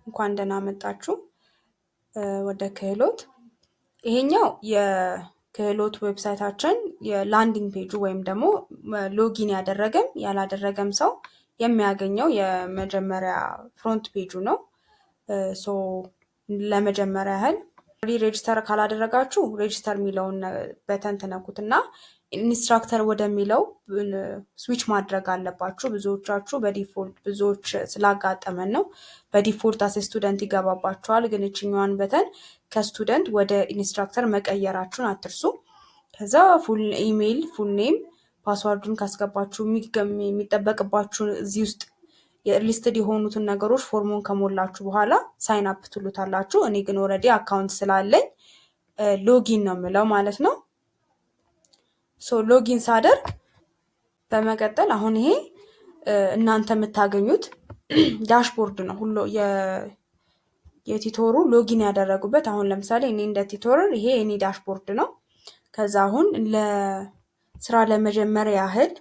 እንኳን ደህና መጣችሁ ወደ ክህሎት። ይሄኛው የክህሎት website ኣችን የ landing page ኡ ወይም ደግሞ login ያደረገም ያላደረገም ሰው የሚያገኘው የመጀመሪያ front page ኡ ነው። So ለመጀመሪያ ያህል register ካላደረጋችሁ register የሚለውን button ትነኩትና instructor ወደሚለው switch ማድረግ አለባችሁ። ብዙዎቻችሁ በ default፣ ብዙዎች ስላጋጠመን ነው፣ በ default as student ይገባባችኋል። ግን እችኛዋን button ከ student ወደ instructor መቀየራችሁን አትርሱ። ከዛ full email፣ full name፣ password ኡን ካስገባችሁ፣ የሚጠበቅባችሁን እዚህ ውስጥ listed የሆኑትን ነገሮች ፎርሙን ከሞላችሁ በኋላ sign up ትሉታላችሁ። እኔ ግን already account ስላለኝ login ነው የምለው ማለት ነው። So login ሳደርግ በመቀጠል አሁን ይሄ እናንተ የምታገኙት dashboard ነው። ሁሉ የ tutor ኡ login ያደረጉበት፣ አሁን ለምሳሌ እኔ እንደ tutor ይሄ የኔ dashboard ነው። ከዛ አሁን ለስራ ለመጀመር ያህል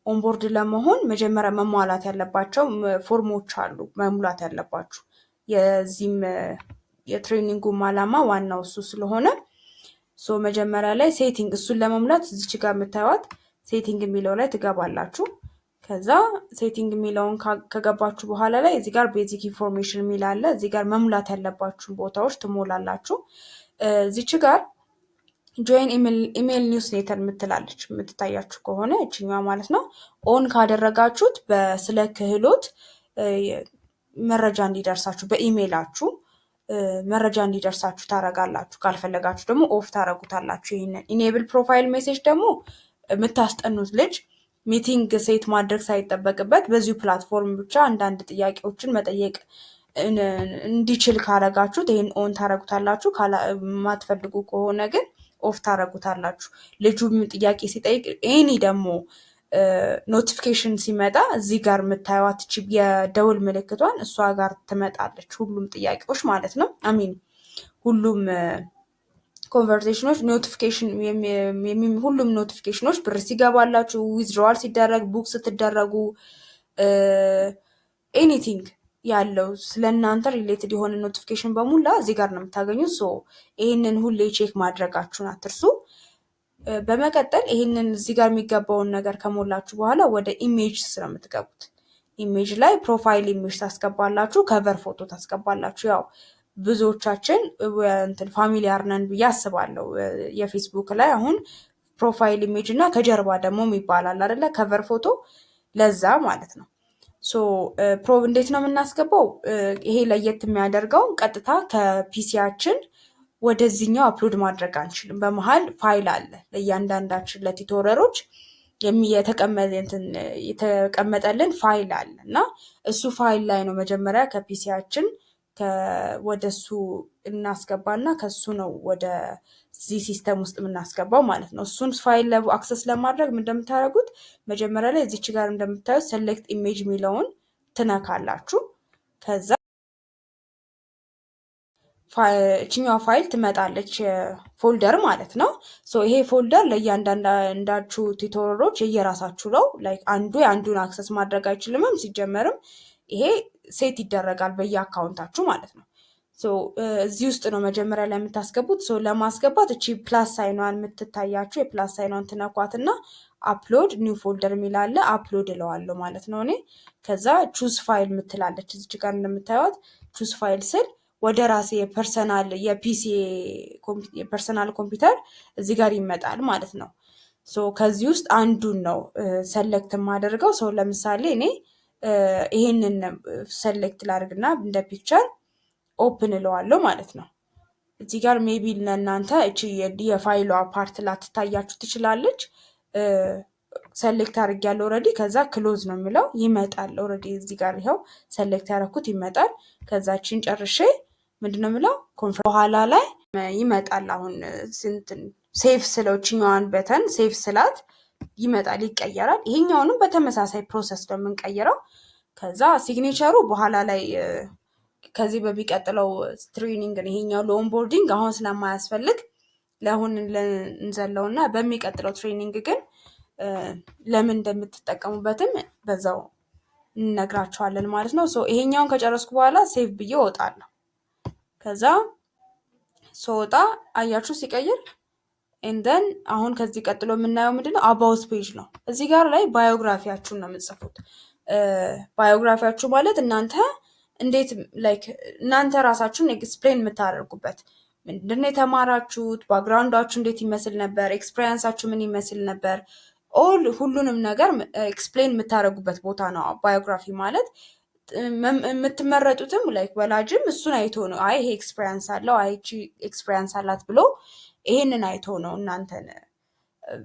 onboard ለመሆን መጀመሪያ መሟላት ያለባቸው ፎርሞች አሉ መሙላት ያለባችሁ። የዚህም የ training ኡም ዓላማ ዋናው እሱ ስለሆነ፣ so መጀመሪያ ላይ setting፣ እሱን ለመሙላት እዚች ጋር የምታዩት setting የሚለው ላይ ትገባላችሁ። ከዛ setting የሚለውን ከገባችሁ በኋላ ላይ እዚህ ጋር basic information የሚል አለ። እዚህ ጋር መሙላት ያለባችሁን ቦታዎች ትሞላላችሁ። እዚች ጋር join email newsletter የምትላለች የምትታያችሁ ከሆነ እችኛዋ ማለት ነው። On ካደረጋችሁት በስለ ክህሎት መረጃ እንዲደርሳችሁ በኢሜይላችሁ መረጃ እንዲደርሳችሁ ታረጋላችሁ። ካልፈለጋችሁ ደግሞ off ታረጉታላችሁ። ይህንን enable profile message ደግሞ የምታስጠኑት ልጅ meeting set ማድረግ ሳይጠበቅበት በዚሁ platform ብቻ አንዳንድ ጥያቄዎችን መጠየቅ እንዲችል ካረጋችሁት ይህን on ታረጉታላችሁ። የማትፈልጉ ከሆነ ግን off ታረጉታላችሁ። ልጁም ጥያቄ ሲጠይቅ any ደግሞ notification ሲመጣ እዚህ ጋር የምታዩት የደውል ምልክቷን እሷ ጋር ትመጣለች። ሁሉም ጥያቄዎች ማለት ነው። I mean ሁሉም conversation ኖች፣ notification፣ ሁሉም notification ኖች ብር ሲገባላችሁ፣ withdrawal ሲደረግ፣ book ስትደረጉ፣ anything ያለው ስለ እናንተ related የሆነ notification በሙላ እዚህ ጋር ነው የምታገኙት። So ይህንን ሁሌ check ማድረጋችሁን አትርሱ። በመቀጠል ይህንን እዚህ ጋር የሚገባውን ነገር ከሞላችሁ በኋላ ወደ image ነው የምትገቡት። Image ላይ profile image ታስገባላችሁ፣ cover photo ታስገባላችሁ። ያው ብዙዎቻችን እንትን familiar ነን ብዬ አስባለሁ። የፌስቡክ ላይ አሁን profile image እና ከጀርባ ደግሞ ይባላል አይደለ? Cover photo ለዛ ማለት ነው። So እንዴት ነው የምናስገባው? ይሄ ለየት የሚያደርገው ቀጥታ ከ PC ያችን ወደዚህኛው upload ማድረግ አንችልም። በመሀል ፋይል አለ፣ ለእያንዳንዳችን ለ tutor ኦች የተቀመጠልን ፋይል አለ እና እሱ ፋይል ላይ ነው መጀመሪያ ከ PC ያችን ወደ እሱ እናስገባና ከሱ ነው ወደዚህ system ውስጥ የምናስገባው ማለት ነው። እሱን file access ለማድረግ ምን እንደምታደርጉት መጀመሪያ ላይ እዚች ጋር እንደምታዩት select image የሚለውን ትነካላችሁ። ከዛ እችኛዋ ፋይል ትመጣለች፣ folder ማለት ነው። ይሄ folder ለእያንዳንዳችሁ tutor ኦች የየራሳችሁ ነው። Like አንዱ የአንዱን access ማድረግ አይችልምም። ሲጀመርም ይሄ set ይደረጋል በየ account ኣችሁ ማለት ነው። እዚህ ውስጥ ነው መጀመሪያ ላይ የምታስገቡት። ለማስገባት እቺ plus sign ኗን የምትታያችሁ የ plus sign ኗን ትነኳት እና upload new folder የሚል አለ፣ upload እለዋለሁ ማለት ነው እኔ። ከዛ choose file የምትላለች እዚች ጋር እንደምታዩት፣ choose file ስል ወደ ራሴ የ personal የ PC የ personal computer እዚህ ጋር ይመጣል ማለት ነው። So ከዚህ ውስጥ አንዱን ነው select የማደርገው። So ለምሳሌ እኔ ይሄንን select ላድርግና እንደ picture open እለዋለሁ ማለት ነው። እዚህ ጋር maybe ለእናንተ እቺ የፋይሏ part ላትታያችሁ ትችላለች። Select አድርጌያለሁ already። ከዛ close ነው የሚለው፣ ይመጣል። Already እዚህ ጋር ይኸው select ያደረኩት ይመጣል። ከዛችን ጨርሼ ምንድን ነው የምለው፣ በኋላ ላይ ይመጣል። አሁን ስንትን save ስለው፣ እችኛዋን button save ስላት ይመጣል፣ ይቀየራል። ይሄኛውንም በተመሳሳይ process ነው የምንቀይረው። ከዛ signature ኡ በኋላ ላይ ከዚህ በሚቀጥለው training፣ ይሄኛው ለ onboarding አሁን ስለማያስፈልግ ለአሁን እንዘለው እና በሚቀጥለው training ግን ለምን እንደምትጠቀሙበትም በዛው እንነግራቸዋለን ማለት ነው። So ይሄኛውን ከጨረስኩ በኋላ save ብዬ እወጣለሁ። ከዛ ስወጣ አያችሁ ሲቀይር፣ and then አሁን ከዚህ ቀጥሎ የምናየው ምንድነው? About page ነው። እዚህ ጋር ላይ biography ያችሁን ነው የምትጽፉት። Biography ያችሁ ማለት እናንተ እንዴት like እናንተ ራሳችሁን explain የምታደርጉበት፣ ምንድነው የተማራችሁት፣ background ኣችሁ እንዴት ይመስል ነበር፣ experience ኣችሁ ምን ይመስል ነበር፣ all ሁሉንም ነገር explain የምታደርጉበት ቦታ ነው biography ማለት። የምትመረጡትም like ወላጅም እሱን አይቶ ነው፣ አይ ይሄ experience አለው፣ አይ ይቺ experience አላት ብሎ ይሄንን አይቶ ነው እናንተን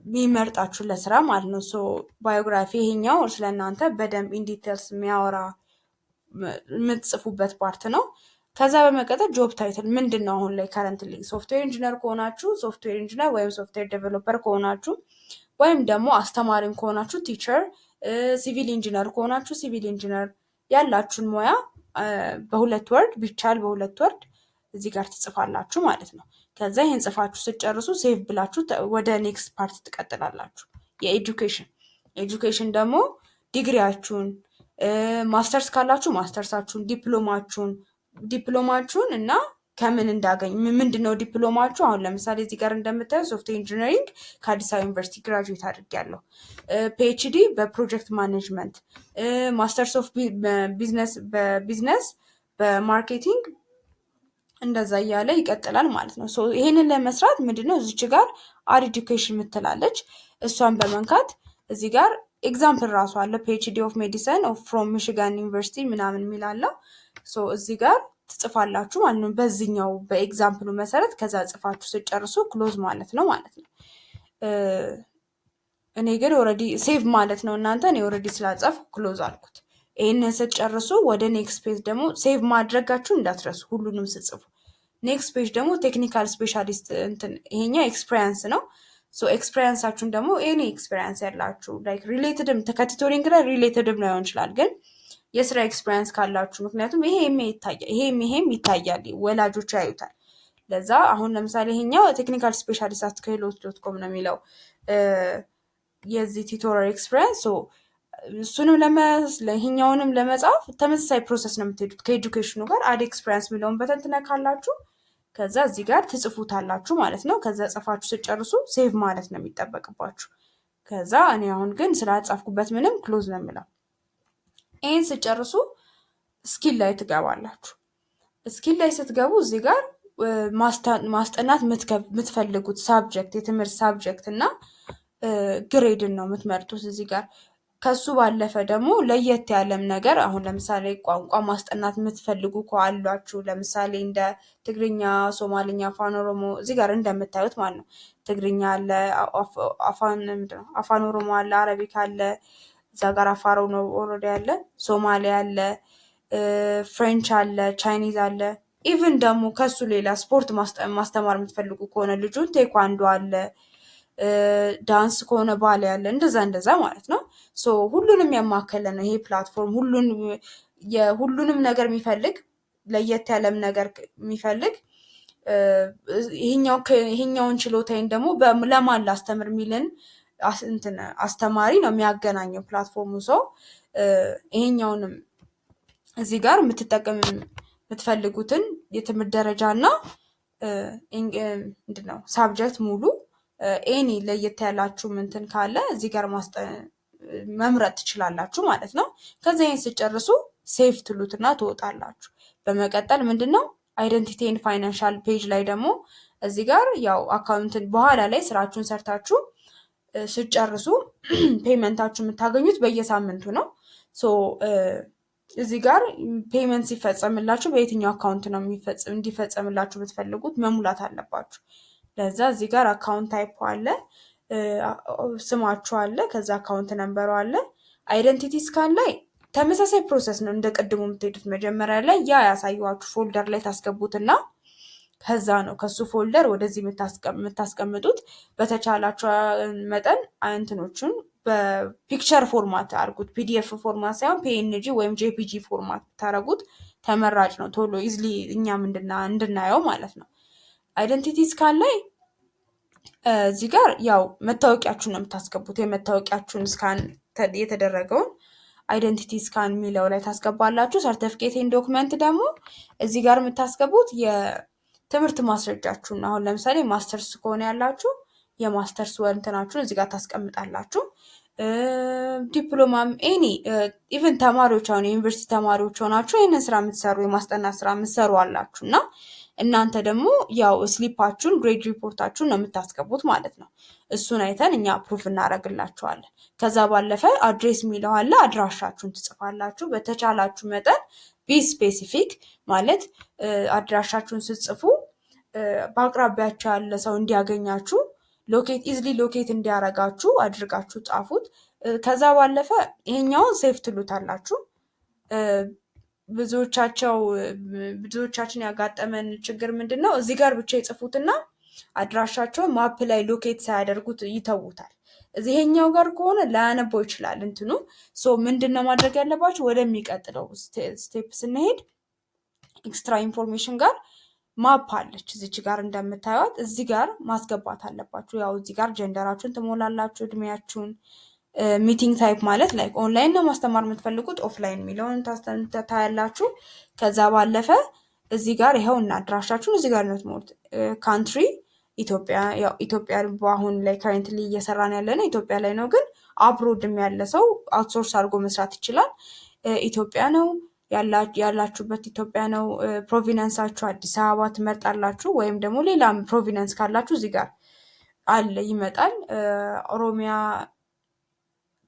የሚመርጣችሁ ለስራ ማለት ነው። So biography ይሄኛው ስለ እናንተ በደንብ in details የሚያወራ የምትጽፉበት part ነው። ከዛ በመቀጠል job title ምንድን ነው? አሁን ላይ currently software engineer ከሆናችሁ software engineer ወይም software developer ከሆናችሁ ወይም ደግሞ አስተማሪም ከሆናችሁ teacher፣ civil engineer ከሆናችሁ civil engineer፣ ያላችሁን ሙያ በሁለት word ቢቻል በሁለት word እዚህ ጋር ትጽፋላችሁ ማለት ነው። ከዛ ይህን ጽፋችሁ ስትጨርሱ save ብላችሁ ወደ next part ትቀጥላላችሁ። የ education ደግሞ ዲግሪያችሁን፣ ማስተርስ ካላችሁ ማስተርሳችሁን፣ ዲፕሎማችሁን እና ከምን እንዳገኝ ምንድን ነው ዲፕሎማችሁ። አሁን ለምሳሌ እዚህ ጋር እንደምታየው software engineering ከአዲስ አበባ ዩኒቨርሲቲ graduate አድርጌያለሁ። PhD በ project management፣ masters of business በ business በ marketing እንደዛ እያለ ይቀጥላል ማለት ነው። ይሄንን ለመስራት ምንድነው እዚች ጋር add education ምትላለች፣ እሷን በመንካት እዚህ ጋር example ራሱ አለ፣ PhD of medicine from Michigan University ምናምን የሚል አለው። እዚህ ጋር ትጽፋላችሁ ማለት ነው። በዚህኛው በ example ኡ መሰረት ከዛ ጽፋችሁ ስትጨርሱ close ማለት ነው። እኔ ግን already save ማለት ነው እናንተ፣ እኔ already ስላጻፍኩ close አልኩት። ይህንን ስትጨርሱ ወደ next page ደግሞ save ማድረጋችሁ እንዳትረሱ ሁሉንም ስትጽፉ። Next page ደግሞ technical specialist እንትን ይሄኛው experience ነው። So experience ኣችሁን ደግሞ any experience ያላችሁ like related ም ከ tutoring ላይ related ም ላይሆን ይችላል፣ ግን የስራ experience ካላችሁ፣ ምክንያቱም ይሄም ይታያል፣ ይሄም ይሄም ይታያል፣ ወላጆች ያዩታል። ለዛ አሁን ለምሳሌ ይሄኛው technical specialist at ክህሎት.com ነው የሚለው የዚህ tutorial experience። እሱንም ይሄኛውንም ለመጻፍ ተመሳሳይ process ነው የምትሄዱት ከ education ኑ ጋር። Add experience የሚለውን button ትነካላችሁ። ከዛ እዚህ ጋር ትጽፉታላችሁ ማለት ነው። ከዛ ጽፋችሁ ስትጨርሱ save ማለት ነው የሚጠበቅባችሁ። ከዛ እኔ አሁን ግን ስላጻፍኩበት ምንም close ነው የምለው። ይህን ስትጨርሱ skill ላይ ትገባላችሁ። Skill ላይ ስትገቡ እዚህ ጋር ማስጠናት የምትፈልጉት subject፣ የትምህርት subject እና grade ን ነው የምትመርጡት እዚህ ጋር። ከሱ ባለፈ ደግሞ ለየት ያለም ነገር አሁን ለምሳሌ ቋንቋ ማስጠናት የምትፈልጉ ካሏችሁ ለምሳሌ እንደ ትግርኛ፣ ሶማልኛ፣ አፋን ኦሮሞ እዚህ ጋር እንደምታዩት ማለት ነው። ትግርኛ አለ፣ አፋን ኦሮሞ አለ፣ Arabic አለ፣ እዛ ጋር አፋር ኦሮሞ አለ፣ ሶማሌ አለ፣ French አለ፣ Chinese አለ። Even ደግሞ ከሱ ሌላ ስፖርት ማስተማር የምትፈልጉ ከሆነ ልጁን ቴኳንዶ አለ፣ ዳንስ ከሆነ ባሌ አለ፣ እንደዛ እንደዛ ማለት ነው። So ሁሉንም ያማከለ ነው ይሄ platform። የሁሉንም ነገር የሚፈልግ፣ ለየት ያለም ነገር የሚፈልግ፣ ይሄኛውን ችሎታዬን ደግሞ ለማን ላስተምር የሚልን እንትን አስተማሪ ነው የሚያገናኘው platform ኡ። So ይሄኛውንም እዚህ ጋር የምትጠቀም የምትፈልጉትን የትምህርት ደረጃ እና ምንድን ነው subject ሙሉ any ለየት ያላችሁ እንትን ካለ እዚህ ጋር መምረጥ ትችላላችሁ ማለት ነው። ከዛ ይሄን ስትጨርሱ save ትሉትና ትወጣላችሁ። በመቀጠል ምንድን ነው identity and financial page ላይ ደግሞ እዚህ ጋር ያው አካውንትን በኋላ ላይ ስራችሁን ሰርታችሁ ስትጨርሱ payment ኣችሁ የምታገኙት በየሳምንቱ ነው። So እዚህ ጋር payment ሲፈጸምላችሁ በየትኛው account ነው እንዲፈጸምላችሁ የምትፈልጉት መሙላት አለባችሁ። ለዛ እዚህ ጋር account type አለ፣ ስማችሁ አለ፣ ከዛ account number ኡ አለ። Identity scan ላይ ተመሳሳይ process ነው እንደ ቅድሙ የምትሄዱት። መጀመሪያ ላይ ያ ያሳየኋችሁ folder ላይ ታስገቡትና ከዛ ነው ከሱ folder ወደዚህ የምታስቀምጡት። በተቻላችሁ መጠን እንትኖቹን በ picture format አድርጉት። PDF format ሳይሆን PNG ወይም JPG format ብታደርጉት ተመራጭ ነው። ቶሎ easily እኛም እንድናየው ማለት ነው። Identity scan ላይ እዚህ ጋር ያው መታወቂያችሁን ነው የምታስገቡት። የመታወቂያችሁን scan የተደረገውን Identity scan የሚለው ላይ ታስገባላችሁ። Certificate and document ደግሞ እዚህ ጋር የምታስገቡት የትምህርት ማስረጃችሁን። አሁን ለምሳሌ ማስተርስ ከሆነ ያላችሁ የማስተርስ ወንትናችሁን እዚህ ጋር ታስቀምጣላችሁ። ዲፕሎማም any even ተማሪዎች፣ አሁን የዩኒቨርሲቲ ተማሪዎች ሆናችሁ ይህንን ስራ የምትሰሩ፣ የማስጠናት ስራ የምትሰሩ አላችሁ እና እናንተ ደግሞ ያው slip ኣችሁን፣ grade report ኣችሁን ነው የምታስገቡት ማለት ነው። እሱን አይተን እኛ approve እናደርግላችኋለን። ከዛ ባለፈ address የሚለው አለ። አድራሻችሁን ትጽፋላችሁ። በተቻላችሁ መጠን be specific፣ ማለት አድራሻችሁን ስትጽፉ በአቅራቢያችሁ ያለ ሰው እንዲያገኛችሁ፣ locate easily locate እንዲያረጋችሁ አድርጋችሁ ጻፉት። ከዛ ባለፈ ይሄኛውን save ትሉታላችሁ። ብዙዎቻችን ያጋጠመን ችግር ምንድን ነው? እዚህ ጋር ብቻ ይጽፉትና አድራሻቸውን map ላይ locate ሳያደርጉት ይተዉታል። እዚህኛው ጋር ከሆነ ላያነበው ይችላል እንትኑ። So ምንድን ነው ማድረግ ያለባችሁ? ወደሚቀጥለው step ስንሄድ extra information ጋር map አለች፣ እዚች ጋር እንደምታዩት እዚህ ጋር ማስገባት አለባችሁ። ያው እዚህ ጋር gender ኣችሁን ትሞላላችሁ፣ እድሜያችሁን፣ meeting type ማለት like online ነው ማስተማር የምትፈልጉት offline የሚለውን ታያላችሁ። ከዛ ባለፈ እዚህ ጋር ይኸው እና አድራሻችሁን እዚህ ጋር ነው የምትሞሉት። Country ኢትዮጵያ፣ ያው ኢትዮጵያ በአሁን ላይ currently እየሰራን ያለ ነው ኢትዮጵያ ላይ ነው፣ ግን abroad ም ያለ ሰው outsource አድርጎ መስራት ይችላል። ኢትዮጵያ ነው ያላችሁበት፣ ኢትዮጵያ ነው። Province ኣችሁ አዲስ አበባ ትመርጣላችሁ፣ ወይም ደግሞ ሌላም province ካላችሁ እዚህ ጋር አለ ይመጣል። ኦሮሚያ፣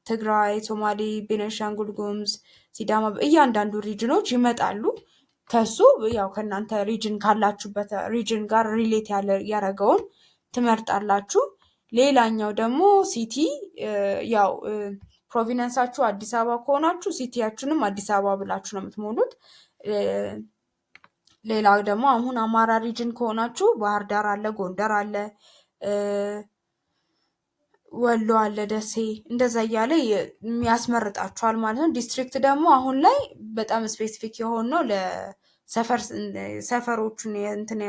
ትግራይ፣ ሶማሌ፣ ቤኒሻንጉል ጉሙዝ፣ ሲዳማ እያንዳንዱ region ኦች ይመጣሉ። ከሱ ያው ከእናንተ region ካላችሁበት region ጋር relate ያደረገውን ትመርጣላችሁ። ሌላኛው ደግሞ city፣ ያው province ኣችሁ አዲስ አበባ ከሆናችሁ city ያችሁንም አዲስ አበባ ብላችሁ ነው የምትሞሉት። ሌላው ደግሞ አሁን አማራ region ከሆናችሁ ባህር ዳር አለ፣ ጎንደር አለ፣ ወሎ አለ፣ ደሴ፣ እንደዛ እያለ ያስመርጣችኋል ማለት ነው። District ደግሞ አሁን ላይ በጣም specific የሆነው ለሰፈር ሰፈሮቹን እንትን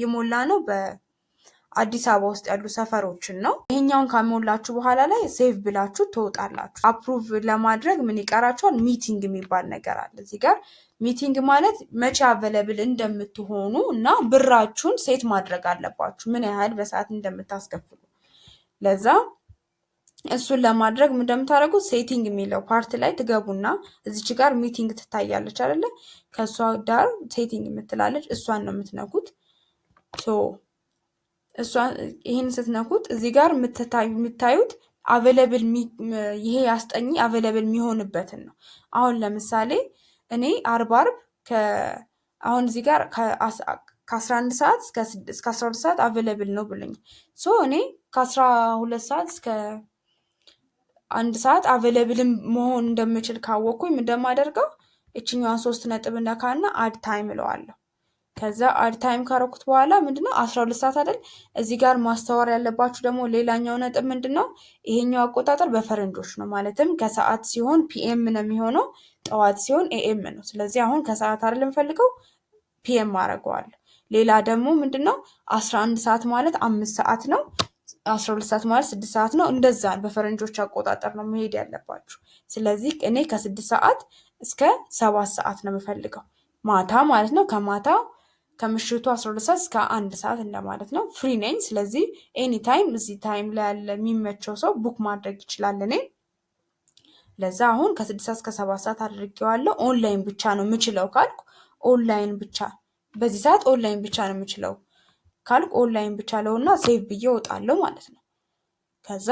የሞላ ነው፣ በአዲስ አበባ ውስጥ ያሉ ሰፈሮችን ነው። ይሄኛውን ከሞላችሁ በኋላ ላይ save ብላችሁ ትወጣላችሁ። Approve ለማድረግ ምን ይቀራችኋል? Meeting የሚባል ነገር አለ እዚህ ጋር። Meeting ማለት መቼ available እንደምትሆኑ እና ብራችሁን set ማድረግ አለባችሁ፣ ምን ያህል በሰዓት እንደምታስከፍሉ። ለዛ እሱን ለማድረግ ምን እንደምታደርጉት setting የሚለው part ላይ ትገቡና እዚች ጋር meeting ትታያለች አይደለ? ከእሷ ዳር setting የምትላለች፣ እሷን ነው የምትነኩት። እሷ ይህን ስትነኩት እዚህ ጋር የምታዩት available ይሄ አስጠኚ available የሚሆንበትን ነው። አሁን ለምሳሌ እኔ አርብ አርብ አሁን እዚህ ጋር ከ11 ሰዓት እስከ 12 ሰዓት available ነው ብሎኛል። So እኔ ከ12 ሰዓት እስከ 1 ሰዓት available ም መሆን እንደምችል ካወቅኩኝ እንደማደርገው እችኛዋን ሶስት ነጥብ ነካና add time እለዋለሁ። ከዛ add time ካረኩት በኋላ ምንድነው 12 ሰዓት አይደል? እዚህ ጋር ማስተዋል ያለባችሁ ደግሞ ሌላኛው ነጥብ ምንድነው? ይሄኛው አቆጣጠር በፈረንጆች ነው። ማለትም ከሰዓት ሲሆን PM ነው የሚሆነው፣ ጠዋት ሲሆን AM ነው። ስለዚህ አሁን ከሰዓት አይደል የምፈልገው፣ PM አደርገዋለሁ። ሌላ ደግሞ ምንድነው 11 ሰዓት ማለት 5 ሰዓት ነው። 12 ሰዓት ማለት 6 ሰዓት ነው። እንደዛ በፈረንጆች አቆጣጠር ነው መሄድ ያለባችሁ። ስለዚህ እኔ ከ6 ሰዓት እስከ 7 ሰዓት ነው የምፈልገው፣ ማታ ማለት ነው። ከማታ ከምሽቱ 12 ሰዓት እስከ 1 ሰዓት እንደማለት ነው። Free ነኝ። ስለዚህ any time እዚህ time ላይ ያለ የሚመቸው ሰው book ማድረግ ይችላል። እኔ ለዛ አሁን ከ6 ሰዓት እስከ 7 ሰዓት አድርጌዋለሁ። ኦንላይን ብቻ ነው የምችለው ካልኩ ኦንላይን ብቻ፣ በዚህ ሰዓት ኦንላይን ብቻ ነው የምችለው ካልኩ ኦንላይን ብቻ ለውና save ብዬ እወጣለሁ ማለት ነው። ከዛ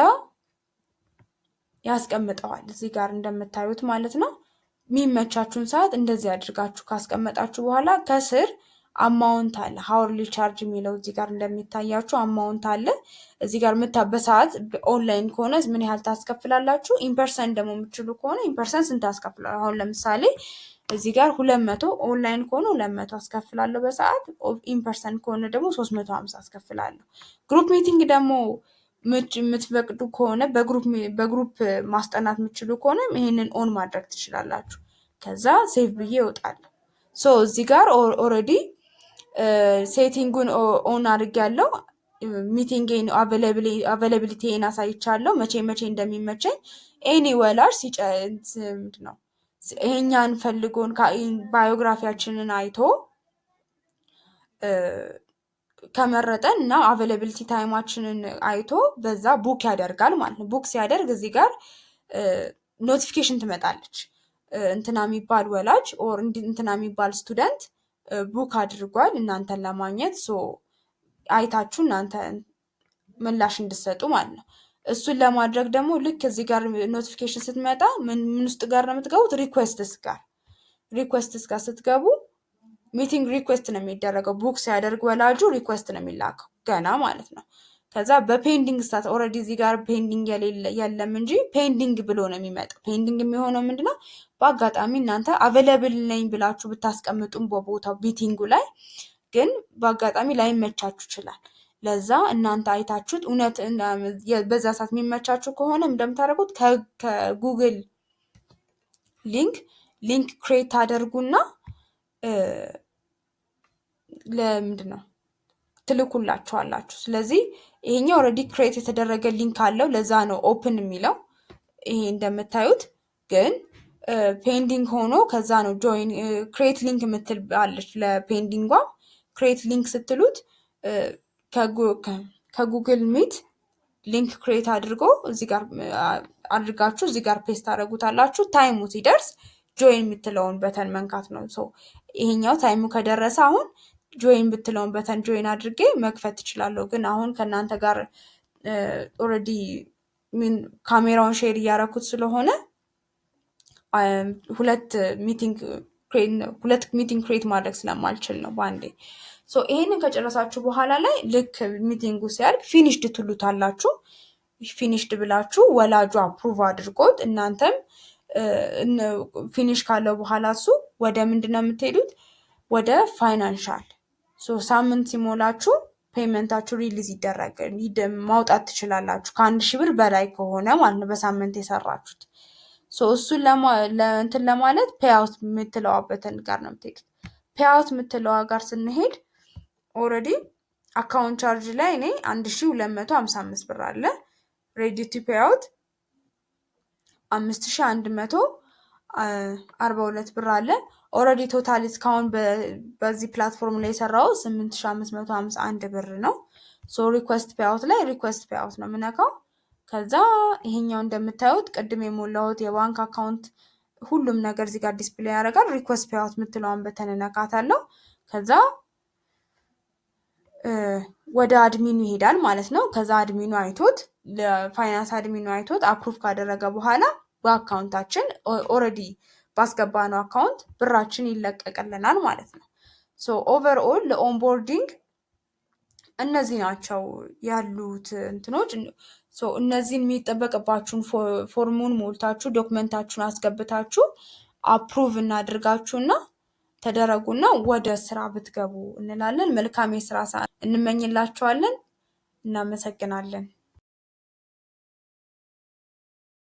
ያስቀምጠዋል እዚህ ጋር እንደምታዩት ማለት ነው። የሚመቻችሁን ሰዓት እንደዚህ አድርጋችሁ ካስቀመጣችሁ በኋላ ከስር amount አለ። Hourly charge የሚለው እዚህ ጋር እንደሚታያችሁ amount አለ። እዚህ ጋር በሰዓት ኦንላይን ከሆነ ምን ያህል ታስከፍላላችሁ? In person ደግሞ የምትችሉ ከሆነ in person ስንት ታስከፍላላችሁ? አሁን ለምሳሌ እዚህ ጋር 200፣ ኦንላይን ከሆነ 200 አስከፍላለሁ በሰዓት፣ in person ከሆነ ደግሞ 350 አስከፍላለሁ። Group meeting ደግሞ የምትፈቅዱ ከሆነ፣ በ group ማስጠናት የምትችሉ ከሆነ ይሄንን on ማድረግ ትችላላችሁ። ከዛ save ብዬ እወጣለሁ። So እዚህ ጋር already setting ኡን on አድርጌያለሁ። Meeting availability ን አሳይቻለሁ፣ መቼ መቼ እንደሚመቸኝ። Any ወላጅ ምንድን ነው ይሄኛን ፈልጎን biography ያችንን አይቶ ከመረጠን እና availability time ኣችንን አይቶ በዛ book ያደርጋል ማለት ነው። Book ሲያደርግ እዚህ ጋር notification ትመጣለች። እንትና የሚባል ወላጅ or እንትና የሚባል student book አድርጓል እናንተን ለማግኘት፣ so አይታችሁ እናንተ ምላሽ እንድትሰጡ ማለት ነው። እሱን ለማድረግ ደግሞ ልክ እዚህ ጋር notification ስትመጣ ምን ምን ውስጥ ጋር ነው የምትገቡት? Requests ጋር። Requests ጋር ስትገቡ meeting request ነው የሚደረገው። Book ሲያደርግ ወላጁ request ነው የሚላከው ገና ማለት ነው። ከዛ በ pending status already እዚህ ጋር pending የለም እንጂ pending ብሎ ነው የሚመጣው። Pending የሚሆነው ምንድነው? በአጋጣሚ እናንተ available ነኝ ብላችሁ ብታስቀምጡም በቦታው meeting ኡ ላይ ግን በአጋጣሚ ላይመቻችሁ ይችላል። ለዛ እናንተ አይታችሁት እውነት በዛ ሰዓት የሚመቻችሁ ከሆነ እንደምታደርጉት ከ Google link create ታደርጉና ለምንድን ነው ትልኩላችኋላችሁ። ስለዚህ ይሄኛው already create የተደረገ link አለው። ለዛ ነው open የሚለው። ይሄ እንደምታዩት ግን pending ሆኖ ከዛ ነው join create link የምትል አለች። ለ pending ጓ create link ስትሉት ከ Google Meet link create አድርጎ እዚህ ጋር አድርጋችሁ እዚህ ጋር paste ታደርጉታላችሁ። Time ኡ ሲደርስ join የምትለውን button መንካት ነው። So ይሄኛው time ኡ ከደረሰ አሁን join የምትለውን button join አድርጌ መክፈት እችላለሁ። ግን አሁን ከእናንተ ጋር already ካሜራውን share እያደረኩት ስለሆነ ሁለት meeting create ማድረግ ስለማልችል ነው በአንዴ። So ይሄንን ከጨረሳችሁ በኋላ ላይ ልክ meeting ኡ ሲያልቅ finished ትሉታላችሁ። Finished ብላችሁ ወላጁ approve አድርጎት እናንተም finish ካለው በኋላ እሱ ወደ ምንድን ነው የምትሄዱት? ወደ financial። ሳምንት ሲሞላችሁ payment ኣችሁ release ይደረግ ማውጣት ትችላላችሁ። ከ1,000 ብር በላይ ከሆነ ማለት ነው በሳምንት የሰራችሁት። እሱን እንትን ለማለት payout የምትለዋ button ጋር ነው የምትሄዱት። Payout የምትለዋ ጋር ስንሄድ already account charge ላይ እኔ 1,255 ብር አለ። Ready to payout 5,142 ብር አለ። Already total እስካሁን በዚህ platform ላይ የሰራው 8,551 ብር ነው። So request payout ላይ request payout ነው የምነካው። ከዛ ይሄኛው እንደምታዩት ቅድም የሞላሁት የባንክ account ሁሉም ነገር እዚህ ጋር display ያደርጋል። Request payout የምትለዋን button እነካታለሁ። ከዛ ወደ admin ኡ ይሄዳል ማለት ነው። ከዛ admin ኡ አይቶት፣ ለ finance admin ኡ አይቶት approve ካደረገ በኋላ በ account ኣችን already ባስገባነው account ብራችን ይለቀቅልናል ማለት ነው። So overall ለ onboarding እነዚህ ናቸው ያሉት እንትኖች። So እነዚህን የሚጠበቅባችሁን ፎርሙን ሞልታችሁ document ኣችሁን አስገብታችሁ approve እናድርጋችሁና ተደረጉና ወደ ስራ ብትገቡ እንላለን። መልካም የስራ ሰዓት እንመኝላችኋለን። እናመሰግናለን።